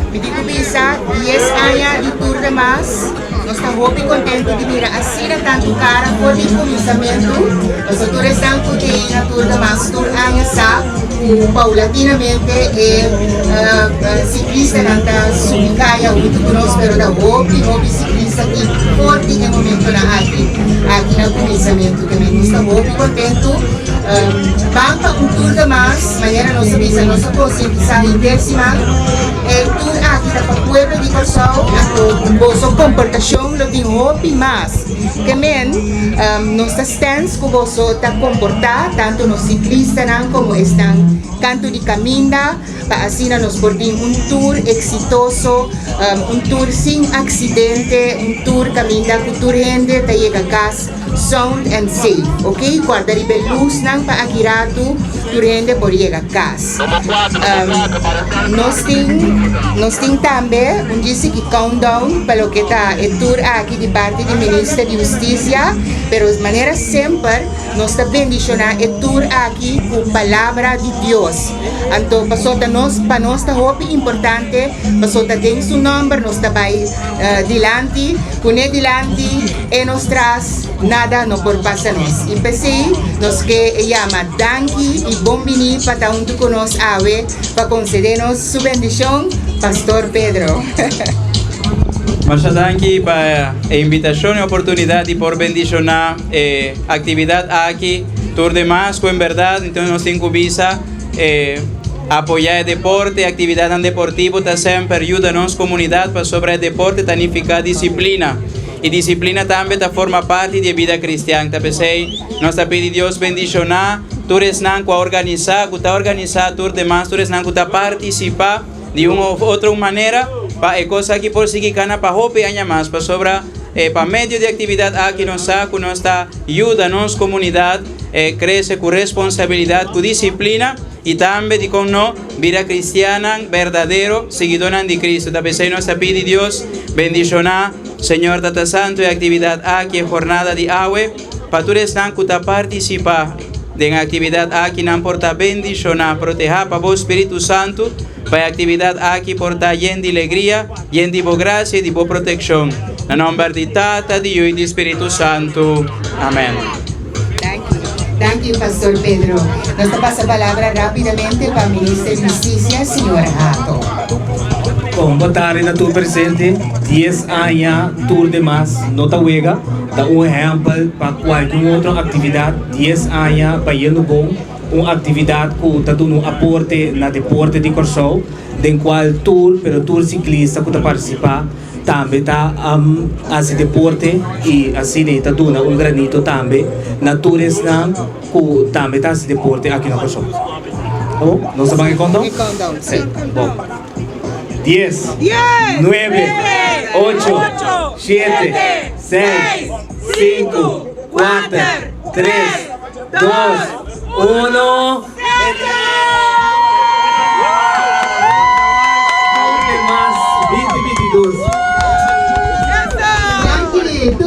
Mi tin ku bisa dies aña di Tour de Mas, nos ta hopi kontentu di mira asina tantu kara for di kuminsamentu. Pasobra tur esnan ku ta ei na Tour de Mas tur aña sa ku paulatinamente e siklistanan ta subi kaya huntu ku nos, pero ta hopi hopi siklista tin for di e momentonan aki aki na kuminsamentu. Tambe nos ta hopi kontentu. Ban pa un Tour de Mas. Manera nos a bisa, nos a konsientisá henter siman, e tur aki ta pa pueblo di Kòrsou, anto boso komportashon lo tin hopi mas ke men. Nos ta stèns ku boso ta komportá, tantu nos siklistanan komo esnan kantu di kaminda, pa asina nos por tin un tur eksitoso, un tur sin aksidente, un tur kaminda ku tur hende ta yega kas. Sound and safe ok corda riba e luznan pa aki ratu tur hende por yega cas. Nos tin nos tin tambe un djisi ki countdown pa loke ta e tour aki di parti di Minister di Husticia pero manera semper nos ta bendiciona e tour aki cu palabra di Dios anto pasobra nos pa nos ta hopi importante pasobra ta den su nomber nos ta bay dilanti cune dilanti. E nos tras, nada no por pasa nos. I p'esei nos ke e yama danki i bon bini pa ta huntu ku nos awe pa konsedé nos su bendishon, Pastor Pedro. Masha danki pa e invitashon i oportunidat di por bendishoná e aktividat aki. Tur demas ku en bèrdat nos tin ku bisa e apoyá e deporte, aktividatnan deportivo ta semper yuda nos komunidat pasobra e deporte ta nifiká disiplina. I disiplina tambe ta forma parti di e bida kristian. Ta p'esei nos ta pidi Dios bendishoná tur esnan ku a organisá, ku ta organisá tur demas, tur esnan ku ta partisipá di un òf otro manera pa e kos aki por sigui kana pa hopi aña mas. Pasobra pa medio di aktividat aki nos sa ku nos ta yuda nos komunidat krese ku responsabilidat, ku disiplina. I tambe dikon no bira kristiannan berdadero, siguidónan di Kristu. Ta p'esei nos ta pidi Dios bendishoná Señor Tata Santu e aktividat aki, e hornada di awe, pa tur esnan ku ta partisipá den e aktividat aki nan por ta bendishoná, protehá pa bo Spiritu Santu, pa e aktividat aki por ta yen di legria, yen di bo grasia i di bo protekshon. Na nòmber di Tata, di Yu i di Spiritu Santu. Amèn. Danki Pastor Pedro. Nos ta pasa palabra rapidamente pa Minister di Husticia, Señor Hato. Bon, bo tardi na tur presente. Dies aña Tour de Mas no ta wega, ta un ehèmpel pa kualke un otro aktividat. Dies aña bayendo bon, un aktividat ku ta duna un aporte na deporte di Kòrsou, den kual tur, pero tur siklista ku ta partisipá, Tambe ta hasi deporte y asina e ta duna un granito tambe na tur esnan cu tambe ta hasi deporte aki na Corsou. Oh, nos ta ban e countdown? E countdown, si. Bon. Dies, nuebe, ocho, shete, seis, sinku, kuater, tres, dos, uno.